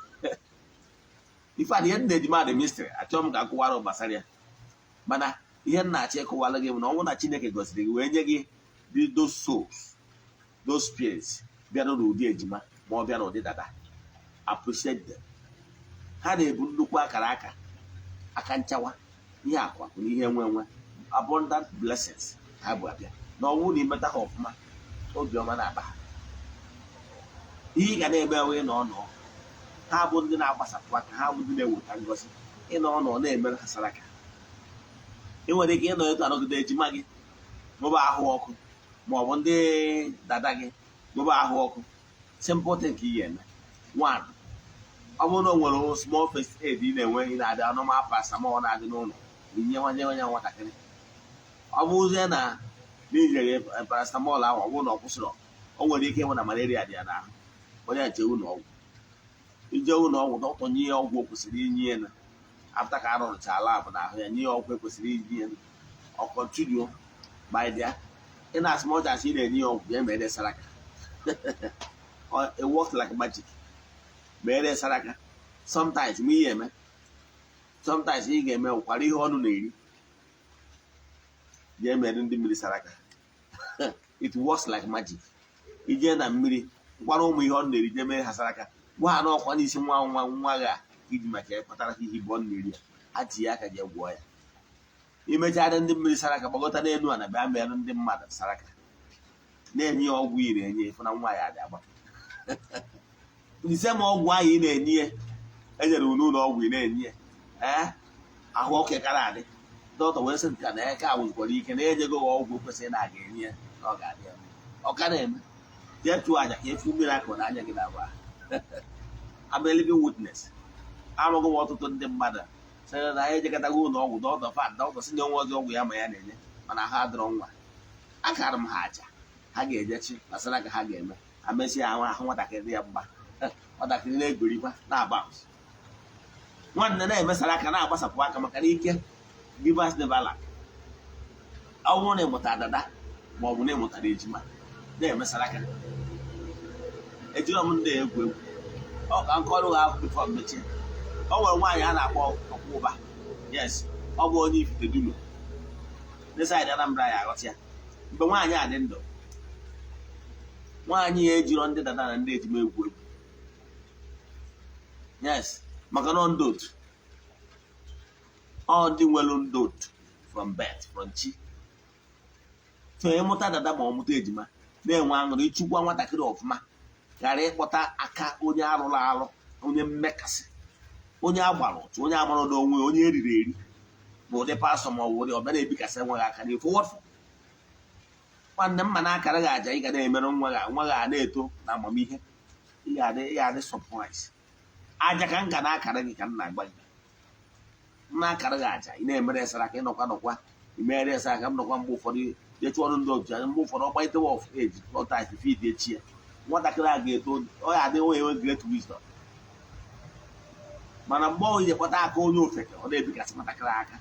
Ife a, ihe m na-ejima dị mystery. Achọrọ m ka akụwara gbasara ya, mana ihe m na-achọ ịkụwara gị bụ na ọ bụrụ na Chineke gọziri gị wee nye gị those souls, those spirits bịara n'ụdị ejima ma ọ bịa n'ụdị dada, appreciate them. Ha na-ebu nnukwu akara aka, aka nchawa, ihe akụ akụ na ihe enwe enwe, abundant blessings ha bụ abịa. Na ọ bụrụ na imeta ha ọfụma, obiọma na-akpa ha. Ihe ị ga na-eme enwe na ọnọ ha bụ ndị na-agbasapụ aka, ha bụ ndị na-eweta ngọzi. Ịnọ ọnọ na-emere ha saraka. Ị nwere ike ịnọ etu anọgide ejima gị nwebe ahụ ọkụ, ma ọ bụ ndị dada gị nwebe ahụ ọkụ. Simple thing ka ị ga-eme. One, ọ bụrụ na o nwere small first aid ị na-enwe, ị na-adị anụma paracetamol na-adị n'ụlọ, inye nwanne onye nwatakịrị. Ọ bụrụzie na n'inyere paracetamol ahụ, ọ bụrụ na ọ kwụsịrị, o nwere ike ịnwe na malaria dị ya n'ahụ. Onye nche ụlọ ọgwụ, ije ụlọ ọgwụ, dọkịta nye ya ọgwụ o kwesịrị inye ya na after ka arụrụcha lab n'ahụ ya, nye ya ọgwụ ekwesịrị inye ya. Ọ continue by there in as much as ị na-enye ya ọgwụ ya, mere saraka. It works like magic. Mere saraka. Sometimes ma ihe eme, sometimes ị ga-eme nkwara ihe ọnụ na-eri ya, emere ndị mmiri saraka. It works like magic. Ije na mmiri nkwara ụmụ ihe ọ na-eri, je mere ha saraka, gwa ha n'ọkwa n'isi nwa nwa nwa gị a iji maka ya kpatara ha ihe bụ ọ na-eri ya, ha tinye aka je gwụọ ya. Imechara ndị mmiri saraka, gbagọta n'elu ana, bịa merụ ndị mmadụ saraka, na-enye ya ọgwụ ị na-enye ịfụ na nwa ya adị agba ise. Ma ọgwụ ahụ ị na-enye ya, enyere unu ụlọ ọgwụ ị na-enye ya, ee, ahụ ọkụ kara adị. Dọkịta wee sị nka na eke a nwekwara ike na enyego gị ọgwụ kwesịrị na aga enye ya na ọ ga-adị ya mma. Ọ ka na-eme, jee chụọ aja ka efu mmiri akụ n'anya gị na-agba. I'm a living witness. Amụghị m ọtụtụ ndị mmadụ sịrị na anyị ejekọtago ụlọ ọgwụ, dọkịta fa dọkịta sị na onwe ọzọ ọgwụ ya ma ya na-enye, mana ha adịrọ nwa. Akara m ha aja ha ga-ejechi gbasara ka ha ga-eme ha mesịa ahụ ahụ nwatakịrị ya mgba, nwatakịrị na-egorikwa na-aba. Nwanne, na-emesara aka, na-agbasapụ aka, maka na ike givers never lack. Ọ bụrụ na ịmụta dada ma ọ bụ na ịmụtara ejima, na-emesara aka. Ejiro m ndị egwu egwu. Ọ ka nkọrụ ha before mechie. O nwere nwaanyị a na-akpọ Ọkwụba. Yes, ọ bụ onye Ifite Dunu ndị side Anambra. Ya aghọta ya. Mgbe nwaanyị a dị ndụ, nwaanyị ya ejiro ndị dada na ndị ejima egwu egwu. Yes, maka na ndị otu ọ ndị nwere ndị otu from birth, from chi. So ịmụta dada ma ọ mụta ejima, Na-enwe aṅụrị, ịchụkwa nwatakịrị ọfụma, ghara ịkpọta aka onye arụrụ arụ, onye mmekasị, onye agbara ụtụ, onye amara n'onwe, onye eriri eri na ụdị pastọ ma ọ bụ ụdị ọbịa na-ebikasị nwa gị aka n'ifu. Wọtfụ nwanne m, ma na akara gị aja ị ga na-emerụ nwa gị, nwa gị a na-eto na amamihe. Ị ga-adị surprise. Aja ka m ga na-akara gị, ka m na-agba gị, m na-akara gị aja, ị na-emere esara aka, ịnọkwa nọkwa imeghere esara aka m nọkwa. Mgbe ụfọdụ jee chụọrụ ndị otu anya, mgbe ụfọdụ ọ gbalitewa of age, ọtachi feed echi ya, nwatakịrị a ga-eto, ọ ya adị onye enwe great wisdom. Mana mgbe ọ ji kpọta aka onye ofeke, ọ na-ebikasị nwatakịrị aka,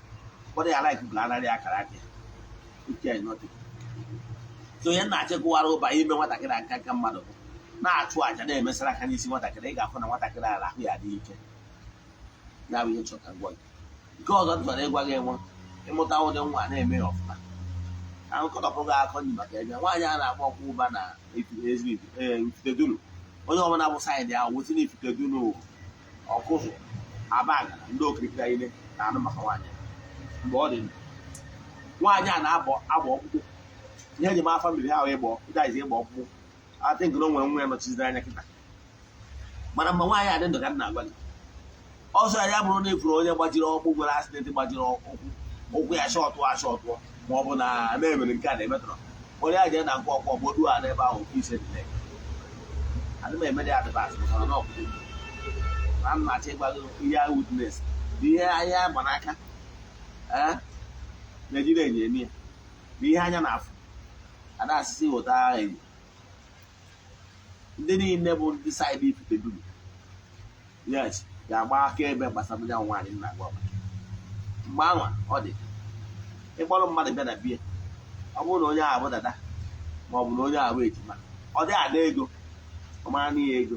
ụfọdụ ya like ga-anarị akara aka ya ike nothing. So ihe na-achịkọwara ụba ime nwatakịrị aka nka mmadụ bụ na-achụ àjà, na-emesara aka n'isi nwatakịrị, ị ga-afụ na nwatakịrị ala ahụ ya adị ike. Ya bụ ihe chọrọ ka gwa gị. Nke ọzọ m chọrọ ịgwa gị, enwe ịmụta ụdị nwa na-eme ya ọfụma, ka nkọtọpụ gị akọ nyi maka ebe nwaanyị a na-akpọ ọkwụ ụba na Ifitedunu. Onye ọbụla bụ side ahụ wụsị na Ifitedunu, ọkụzụ, Abagana, ndị okirikiri anyị na-anụ maka nwaanyị mgbe ọ dị ndụ. Nwaanyị a na-abọ agba ọkpụkpụ, ihe eji ma family ha wee gbọ ịdaizi ịgba ọkpụkpụ. Atị nke na o nwere nwa ya nọchiziri anya kịta. Mana mgbe nwaanyị a dị ndụ, ka m na-agwa gị, ọsọ ya bụrụ na ifuru onye gbajiri ọkpụ, nwere accident, gbajiri ụkwụ, ụkwụ ya shọtụọ ashọtụọ, ma ọ bụ na na-emere nke a na-emetọrọ onye a, jee na nke ọkpọ gbodu a n'ebe ahụ ofu ise dị. Adị m emere ya advance maka na ọkpụ na m na-achọ ịgwa gị ihe witness na ihe anya gba n'aka ee na-ejiri enyo eme ya, na ihe anya na-afụ ada asịsị wụta enyo. Ndị niile bụ ndị side Ifitedunu, yes, ga-agba aka ebe gbasara ya. Nwaanyị nna agwa mgbe anwa ọ dị ịkpọrọ mmadụ bịa na bie, ọ bụrụ na onye ahụ bụ dada ma ọ bụ na onye ahụ bụ ejima, ọ dị ada ego, ọ mara n'ihe ego.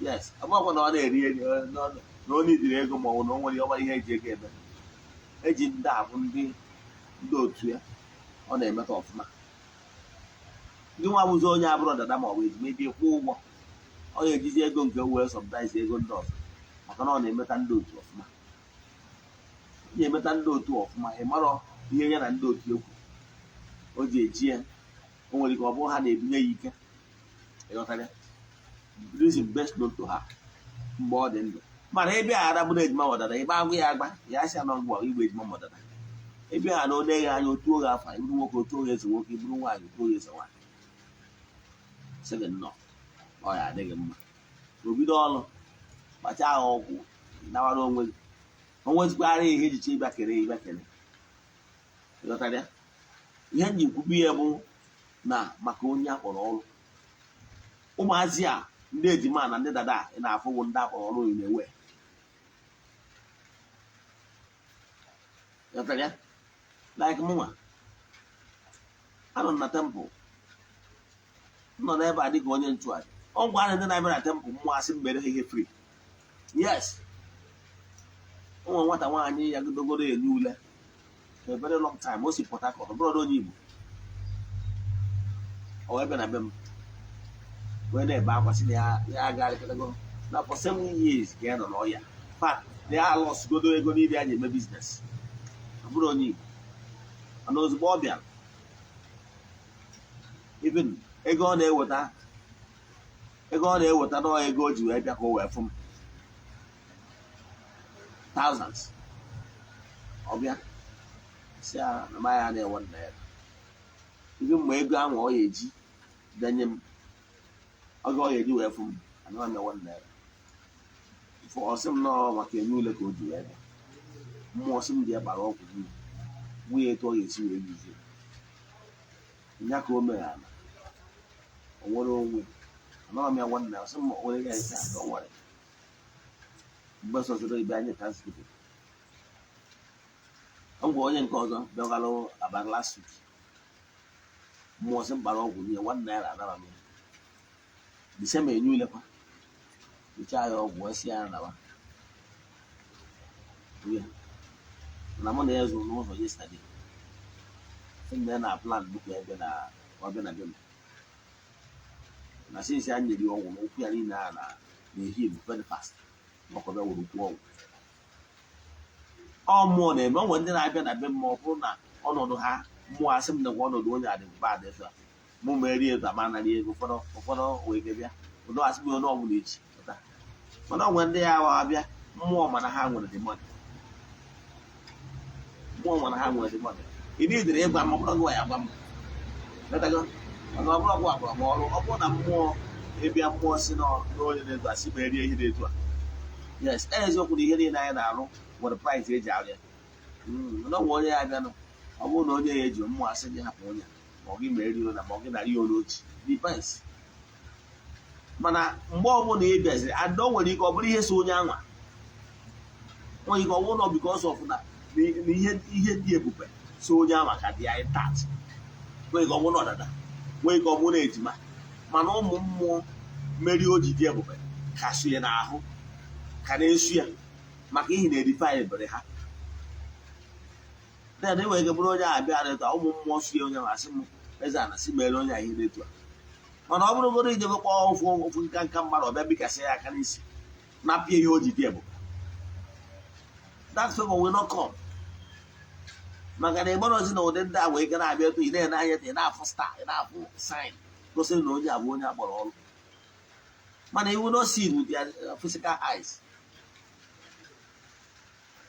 Yes, ọ bụrụkwa na ọ na-eri ego na ọ nidiri ego, ma ọ bụ na o nwere ọgbara ihe eji ego eme, eji ndị a bụ ndị otu ya, ọ na-emeta ọfụma. Ndị nwa bụzi onye abụrụ dada ma ọ bụ ejima, ebe kwụọ ụgwọ, ọ ga-ejizi ego nke wee subsidize ego ndị ọzọ, maka na ọ na-emeta ndị otu ọfụma. Ọ na-emeta ndị otu ọfụma. Ị marọ ihe ya na ndị otu ekwu o ji eji ya, o nwere ike ọ bụrụ ha na-ebinye ya ike. Ịghọtara ya? Reason best known to her mgbe ọ dị ndụ. Mana ebe a ara bụrụ ejima ma ọdada, ebe agụ ya agba ya asị anọ ngwa igbe ejima ma ọdada, ebe a na onye gị anya otu oge afọ, iburu nwoke otu oge eze nwoke, iburu nwaanyị otu oge eze nwaanyị, sị gị nnọọ, ọ ya adịghị mma. O bido ọrụ, kpachaa ahụ ọgwụ, nawara onwe gị, o nwezikwara ihe ejiche ịbịa kere ịbịa kere. Ịghọtara ya? Ihe m ji kwubu ya bụ na maka onye akpọrọ ọrụ, ụmụazị a, ndị ejima na ndị dada ị na-afụwụ ndị akpọrọ ọrụ na-ewe. Ịghọtara ya? Like mụnwa anọ m na temple, m nọ n'ebe a dịka onye nchụaja. Ọ ngwa ndị na-abịa na temple, mmụọ asị m mere ha ihe free. Yes, ụmụ nwata nwaanyị ya gidogoro enye ule for a very long time, o si Port Harcourt, ọ bụrụ onye Igbo, ọ wee bịa na be m wee na-ebe akwa, sị na ya ya agarịkọtago na for 7 years ka ya nọ n'ọya fa, na ya alọsgodo ego niile ya ji eme business. Ọ bụrụ onye Igbo, mana ozugbo ọ bịara, even ego ọ na-eweta, ego ọ na-eweta nọọ ego o ji wee bịa ka o wee fụ m, thousands. Ọ bịa si ya na ma ya na-ewe nna ya ibi mgbe ego ahụ ọ ya eji bịa nye m, oge ọ ya eji wee fụ m, anaghị m ewe nna ya. Ọ sị m nọọ maka enye ule ka o ji wee bịa. Mmụọ sị m ji gbara ọgwụ n'ihu nwunye etu ọ ga-esi wee yuzie ya ka o mere ala o nwere onwe. Anaghị m ya nwanne ya. Sị m onye ya esi aka o nwere mgbe sọsịrị ibe anyị thanksgiving. Ọ gwa onye nke ọzọ bịakwara aba last week, mmụọ sị m gbara ọgwụ nye ₦1 anara m ya Disemba, enye ulekwa mechaa ya ọgwụ wee sị ya nawa ya. Na mụ na ya zụrụ n'ụzọ yesterday, sị m na ya na plan bụka ya bịa na ọ bịa na be m, na since ya nyere ya ọgwụ na ụkwụ ya niile a na na-eheal very fast, ọkọ bịa were ụkwụ ọgwụ. Ọ mmụọ na-eme. Ọ nwere ndị na-abịa na be m, ma ọ bụrụ na ọnọdụ ha, mmụọ asị m nakwa ọnọdụ onye adị bad etu a. Mụ ma eri ego ama nara ego. Ụfọdụ wee ike bịa ụdọ asị m onye ọbụla echi pụta, mana ọ nwere ndị ya awa abịa mmụọ, mana ha nwere the money. Mmụọ mana ha nwere the money. Ị nidere ịgwa m, ọ bụrụ gị ya gwa m. Ghọtago? Maka ọ bụrụ gwa gwara m ọrụ, ọ bụrụ na mmụọ ịbịa, mmụọ si n'onye na-etu a sị ma erie ihe na-etu a. Yes, eziokwu na ihe niile anyị na-arụ nwere price eji arụ ya. Mana ọ nwere onye ya abịanụ, ọ bụrụ na onye ya eji mmụọ asị gị hapụ onye, ma ọ gị ma eri na ma ọ gị nara ya olu ochi, depends. Mana mgbe ọbụla ị bịaziri and o nwere ike ọ bụrụ ihe so onye anwa, nwere ike ọ bụrụ na because of na ihe dị ebube so onye anwa ka dị ya intact, nwere ike ọ bụrụ na ọdada, nwere ike ọ bụrụ na ejima, mana ụmụ mmụọ mmeri o ji dị ebube ka so ya n'ahụ, ka na-esu ya, maka ihi na edify bere ha. Then enwere ike bụrụ onye a bịa etu a, ụmụ mmụọ su ya, onye ma asị m eze a na sị mere onye a ihe dị etu a. Mana ọ bụrụgoro ijebe kpọọ ofu ofu nka nka mmadụ, ọbịa bikasị ya aka n'isi, napịa ihe o ji dị ebube, that favor will not come, maka na ịgbarozi na ụdị ndị a wee gara abịa etu ị na-ene anya, ị na-afụ star, ị na-afụ sign gosiri na onye a bụ onye akpọrọ ọrụ, mana you will not see it with your physical eyes.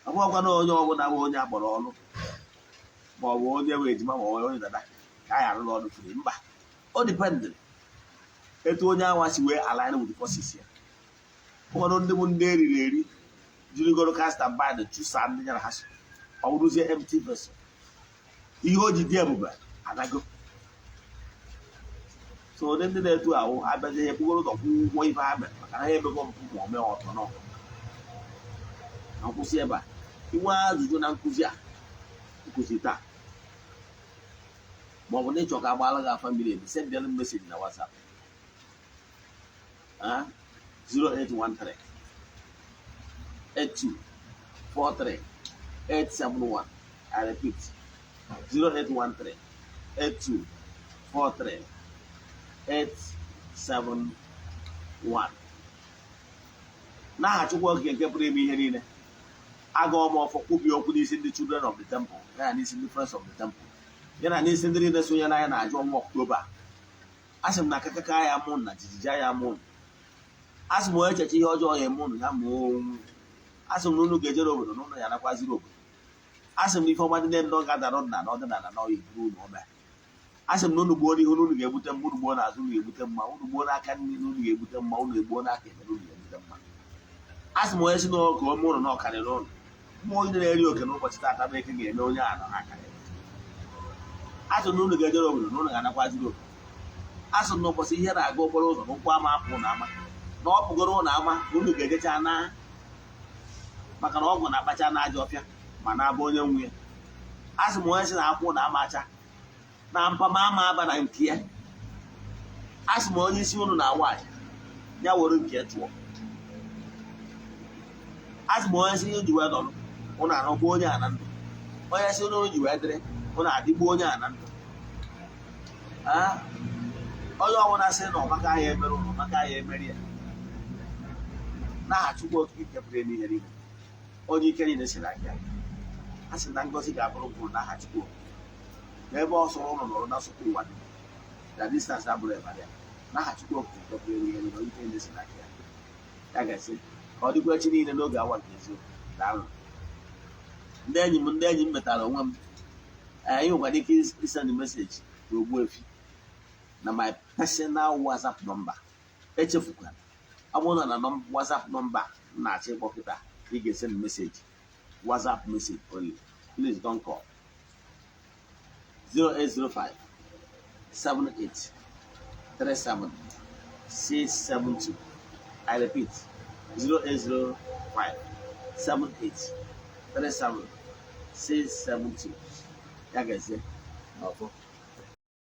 Ọ bụghịkwa na onye ọbụla bụ onye akpọrọ ọrụ, ma ọ bụ onye bụ ejima, ma ọ bụ onye dada, ka anyị arụrụ ọrụ free. Mba, o dependịrị etu onye anwa si wee align with the forces ya. Ụfọdụ ndị bụ ndị eriri eri jirigoro cast and bind chụsa ndị nyara ha so, ọ bụrụzie empty vessel, ihe o ji dị ebube adago. So ụdị ndị na-etu ahụ abịazi, ha ekpugoro ụzọ kwụ ụgwọ ife ha mere, maka na ha emego mpụ ma o mee ọtọ nọ na nkwụsị ebe a. Inwe ajụjụ na nkụzi a nkụzi taa, ma ọ bụ na ịchọ ka agbaala gị afa mmiri emi, send them message na WhatsApp, 0813 82 43 871. I repeat, 0813 82 43 871. N'aha Chukwu Okike nke pụrụ ime ihe niile, agụọ m ọfọ, kwubie okwu n'isi ndị Children of the Temple, ya na n'isi ndị Friends of the Temple, ya na n'isi ndị niile sonyere anyị na-ajụ ọnwa Ọktoba. A sị m na akakaka ya mụ na jijiji ya mụ. A sị m onye echeche ihe ọjọọ ya eme ụnụ, ya mụọ onwu. A sị m na unu ga-ejere obodo na ụnụ ya nakwaziri obodo. A sị m na ife ọma dị ndọ ga-adara nna na ọdịnala na ọya eburu unu ome. A sị m na unu gbuo n'ihu na unu ga-egbute mma, unu gbuo n'azụ unu ga-egbute mma, unu gbuo n'aka nri na unu ga-egbute mma, unu egbuo n'aka ekpe na unu ga-egbute mma. A sị m onye si n'oge ome ụnụ na ọkarịrị ụnụ, mmụọ onye na-eri oke n'ụbọchị taata bụ eke ga-eme onye a na ha karịrị. A sị na unu ga-ejere obodo na unu ga-anakwaziri obodo. A sị na ụbọchị ihe na-aga okporo ụzọ na ụkwụ ama apụ na ama na ọ pụgoro ụlọ ama na unu ga-ejecha na, maka na ọgwụ na-akpacha na ajọ ọfịa ma na-abụ onye nwe ya. A sị m onye sị na akwụ na amacha na mpama ama aba na nke ya. A sị m onye isi unu na-awa aja ya were nke ya chụọ. A sị m onye sị ihe ji wee nọrọ ụnụ anọkwa onye a na ndụ, onye sị unu ji wee dịrị ụnụ adịgbo onye a na ndụ. Onye ọbụla sị na ọmaka ya emere ụnụ, ọmaka ya emere ya, n'aha Chukwu Okike pụrụ ime ihe niile, onye ike niile si n'aka ya. A sị na ngọzi ga-abụrụ mkpụrụ n'aha Chukwu Okike n'ebe ọ sọrọ ụnụ nọrọ na nsụkọ ụwa dị na distance abụrụ ịbara ya, n'aha Chukwu Okike pụrụ ime ihe niile, onye ike niile si n'aka ya. Ya ga-esi ka ọ dịkwa echi niile n'oge awa nke eziokwu. Daalụ, ndị enyi m, ndị enyi m metara onwe m. Anyị nwekwara ike isend message na Ogbuefi na my personal WhatsApp number. Echefukwala, ọ bụrụ na na WhatsApp number m na-achọ ịkpọ kịta, ị ga-esend message, WhatsApp message only, please don't call. 0805 78 37 672. I repeat, 0805 78 37 672. Ya gazie n'ọfọ.